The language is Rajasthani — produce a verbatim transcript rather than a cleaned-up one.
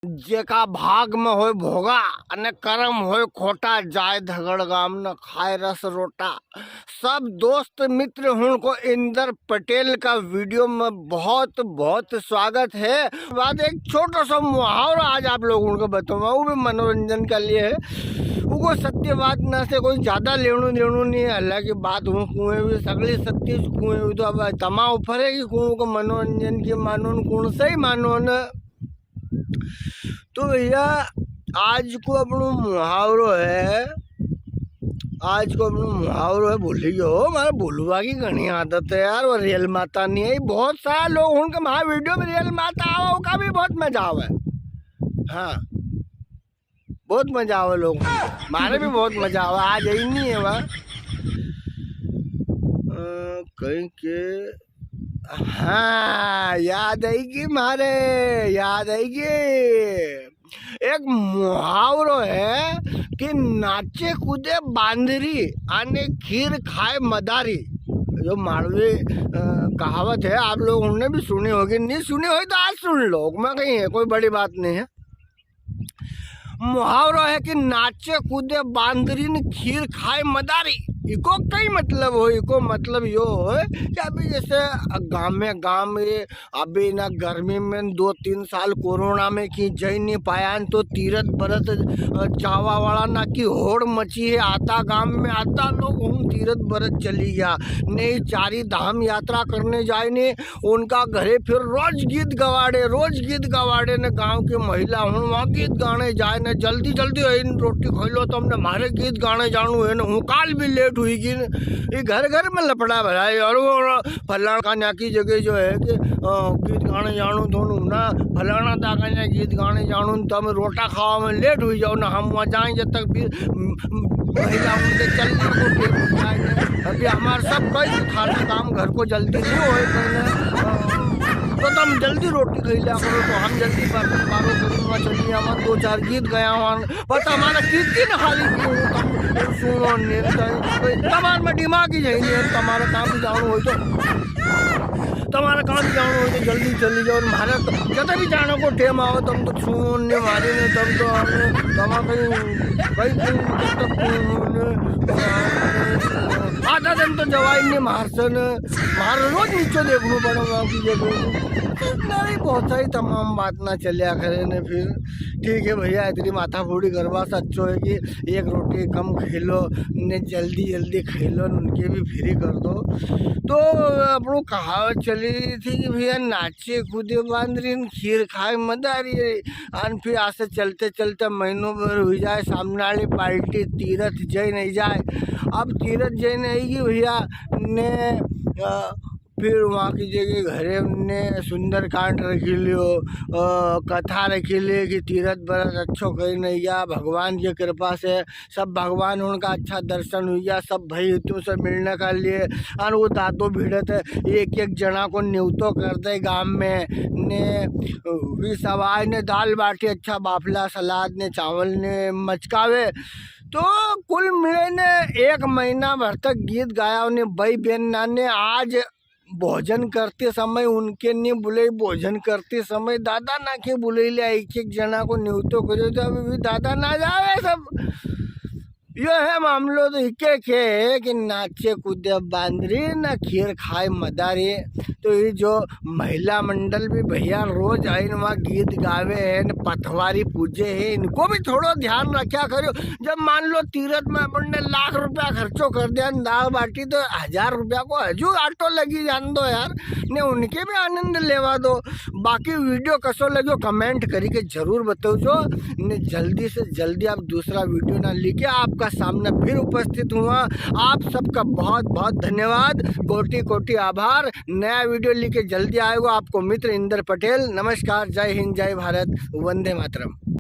जेका भाग में होय भोगा, अने करम होय खोटा, जाय धगड़ गाम न खाय रस रोटा। सब दोस्त मित्र हुण को इंदर पटेल का वीडियो में बहुत, बहुत स्वागत है। बात एक छोटो सो मुहावरो आज आप लोग हुण को बताऊंगा, वो भी मनोरंजन के लिए है। उको सत्यवाद ना से कोई ज्यादा लेणो देणो नी है, हालांकि बात हूँ कुएं भी सगली सत्य ज कुएं भी, तो अब तमा ऊपर है कि कुण को मनोरंजन की मानो न, कुण सही मानो न। तो भैया, आज को अपनो मुहावरो है, आज को अपनो मुहावरो है, भूली गयो हो, मारे भूलवा की घणी आदत है यार, वो रेल माता नी है। बहुत सारा लोग हुण के म्हारा वीडियो में रेल माता आवे, उका भी बहुत मजा आवे। हाँ, बहुत मजा आवे लोग, मारे भी बहुत मजा आवे। आज यही नी है वा, अ, कहीं के, हाँ, याद आएगी मारे, याद आएगी। एक मुहावरो है कि नाचे कूदे बांदरी, अने खीर खाय मदारी। जो मालवी, अ, कहावत है, आप लोग हुण ने भी सुनी होगी, नी सुनी होय तो आज सुन लो, मैं कहीं है, कोई बड़ी बात नहीं है। मुहावरो है कि नाचे कूदे बांदरी न खीर खाय मदारी। इको कई मतलब हो, इको मतलब यो हो कि अभी जैसे गाम में, गाम में अभी ना गर्मी में दो तीन साल कोरोना में की जई नी पाया न, तो तीरथ बरत, अ, जावा वाला ना की होड़ मची है। आधा गाम में आधा लोग हुण तीरथ बरत चली गया, ने चारी धाम यात्रा करने जाय ने उनका घरे फिर रोज गीत गवाड़े, रोज गीत गवाड़े ने गांव की महिला हुण वहाँ गीत गाने जाय ने, "जल्दी जल्दी आइन रोटी खाई लो, तमने म्हारे गीत गाने जाणू है ने, हूँ काल भी लेट हुई गई ने।" ये घर घर में लफड़ा भराय और वो फलाना का न्या की जगह जो है कि, अ, गीत गाने जाणू थोड़ू ना, फलाना दा का न्या गीत गाने जाणू, तम रोटा खावा में लेट हुई जाओ ना, हम वहाँ जाए जब तक भी महिला उनके चलने को टेम हो जाए। अभी हमारे सब कई थारा काम घर को जल्दी नहीं होए पहले, अ, तो तम जल्दी रोटी खाई लिया करो, तो हम जल्दी बर्तन बारो करूँगा, चलिए हम दो चार गीत गया हुआ, पर हमारा गीत की ना खाली क्यों तम सुनो नहीं, तो तमार में दिमाग ही नहीं है, तमारा काम जाणू हो तो। तमारा काम जाणो हो तो जल्दी चली जाओ, म्हारा तो जब भी जाणो को टेम आओ, तम तो छून ने मारे ने, तम तो हमें, तमा कहीं, कहीं, कहीं, तब तक आधा दिन तो जवाई ने मारसन, म्हारा रोज नीचे देखनो पड़ेगा कि ये कोई नहीं, बहुत सारी तमाम बात ना चलिया करे ने फिर। ठीक है भैया, इतनी माथा फोड़ी करवा से अच्छो है कि एक रोटी कम खाई लो, ने जल्दी जल्दी खाई लो, उनके भी फ्री कर दो। तो अपनो कहावत चली रही थी कि भैया, नाचे कूदे बांदरी, खीर खाए मदारी। अन फिर आसे चलते चलते महीनों भर हुई जाए, सामने वाली पार्टी तीरथ जई नहीं जाए। अब तीरथ जई नहीं गई भैया ने, अ, फिर वहाँ की जगह घरे उनने सुंदरकांड रखी लियो, अ, कथा रखी ली कि तीरथ बरत अच्छो करी नहीं गया, भगवान की कृपा से सब भगवान उनका अच्छा दर्शन हुई गया, सब भाई हितों से मिलने का लिए। अन वो दादो भिड़े थे, एक एक जना को न्योतो कर दे गांव में ने, वी सब आए ने दाल बाटी अच्छा बाफला सलाद ने चावल ने मचकावे। तो कुल मिले ने एक महीना भर तक गीत गाया उन्हें बई बेन ना ने। आज भोजन करते समय उनके नी बुलाई, भोजन करते समय दादा ना के बुलाई ले, एक एक जना को न्योतो करियो, तो अभी भी दादा ना जावे सब। यो है मामलो तो इके के है कि नाचे कूदे बांदरी ना खीर खाए मदारी। तो ये जो महिला मंडल भी भैया रोज आइन वहाँ गीत गावे है न पथवारी पूजे है, इनको भी थोड़ो ध्यान रख्या करियो। जब मान लो तीरथ में अपन ने लाख रुपया खर्चो कर दिया न दाल बाटी, तो हजार रुपया को हजू आटो लगी जान दो यार, ने उनके भी आनंद लेवा दो। बाकी वीडियो कसो लग्यो comment करी के जरूर बताओ जो, ने जल्दी से जल्दी आप दूसरा वीडियो ना लेके आपका सामने फिर उपस्थित हुआ। आप सबका बहुत बहुत धन्यवाद, कोटि कोटि आभार। नया वीडियो लेके जल्दी आएगा आपको मित्र इंदर पटेल। नमस्कार, जय हिंद, जय भारत, वंदे मातरम।